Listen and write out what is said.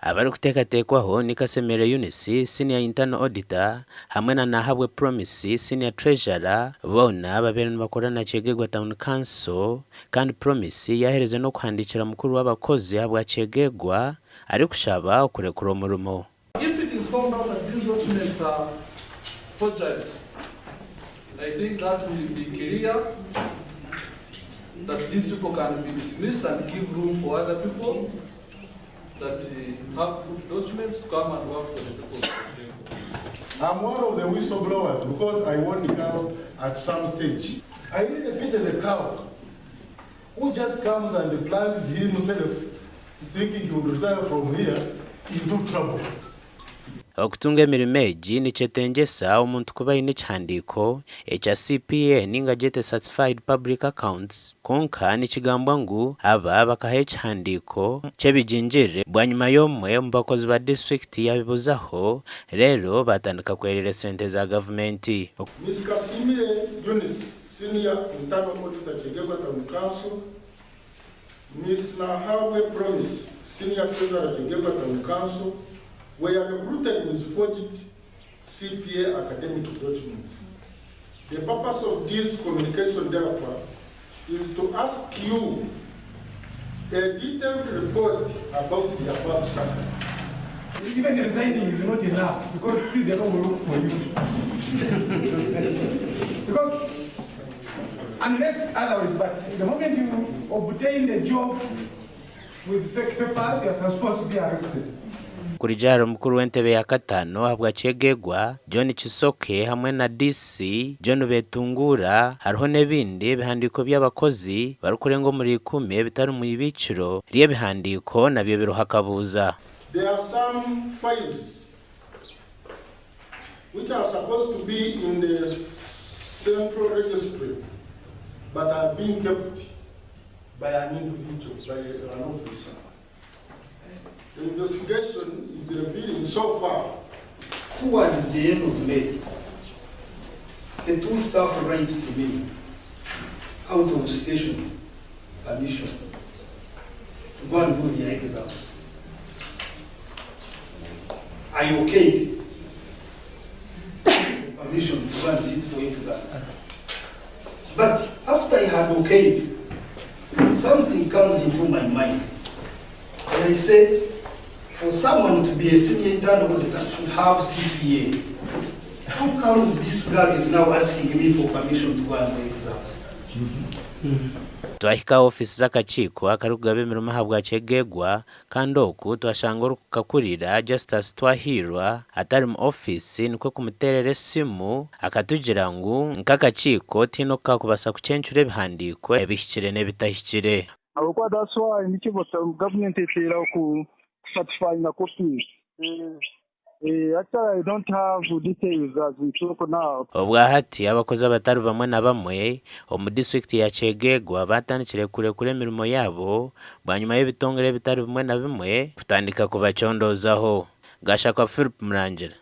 Abarikuteekateekwaho ni Kasemere Eunice, Senior Internal Auditor, hamwe na Nahabwe Promise, Senior Treasurer, boona babaire nibakora na Kyegegwa Town Council kandi Promise yaaherize n'okuhandiikira mukuru w'abakozi ahabwa Kyegegwa arikushaba okurekura omurimo. If it is found out that these documents are forgery, I think that will be clear that these people can be dismissed and give room for other people that have good documents to come and work for the people of Kyegegwa. I'm one of the whistleblowers because I warned the cow at some stage. I really pity the cow who just comes and plants himself thinking he would retire from here into trouble. Okutunga emirimo egi nikyetengyesa omuntu kuba aine ekihandiiko ekya CPA ninga gyete Certified Public Accounts kwonka nikigambwa ngu aba bakahayo ekihandiiko ky'ebigingirire bwanyima y'omwe omu bakozi ba disiturikiti yabibuzaho reero batandika kwerera esente za gavumenti. Miss Kasimire Eunice, Senior Internal Auditor Kyegegwa Town Council, Miss Nahabwe Promise, Senior Treasurer Kyegegwa Town Council, were recruited with forged CPA academic documents. The purpose of this communication, therefore, is to ask you a detailed report about the above saga. Even resigning is not enough because see, they will look for you. Because unless otherwise, but the moment you obtain the job with fake papers, you are supposed to be arrested. Kurugiirira ahari mukuru w'entebe ya kataano ahabwa Kyegegwa, John Kisoke hamwe na DC John Betungura hariho n'ebindi ebihandiiko by'abakozi barikurenga omuri ikumi ebitari mu ibiikiro ry'ebihandiiko nabyo biriho akabuuza. There are some files which are supposed to be in the central registry but are being kept by an individual, by an officer. The investigation is revealing so far. Towards the end of May, the two staff write to me out of station permission to go and do their exams. I okayed the permission to go and sit for exams. But after I had okayed, something comes into my mind. And I said, for someone to be a senior internal auditor should have CPA. How comes this girl is now asking me for permission to go and do exams? Twahika aha ofiisi z'akakiiko akarikugaba emirimo ahabwa Kyegegwa kandi oku twashanga orikukakurira Justus Twahirwa atari mu ofiisi nikwo kumuteerera esimu akatugira ngu nk'akakiiko tihaine oku kaakubaasa kucencura ebihandiiko ebihikire n'ebitahikire. Ahabw'okuba that's why nikyo gavumenti eteeraho ku certifyinga copies. Actually I don't have details as we talk now. Obwahati abakozi abatari bamwe na bamwe omu disiturikiti ya Kyegegwa batandikire kurekura emirimo yaabo bwanyima y'ebitongore ebitari bimwe na bimwe kutandika kubacondoozaho. Gashakwa Philip Murangira.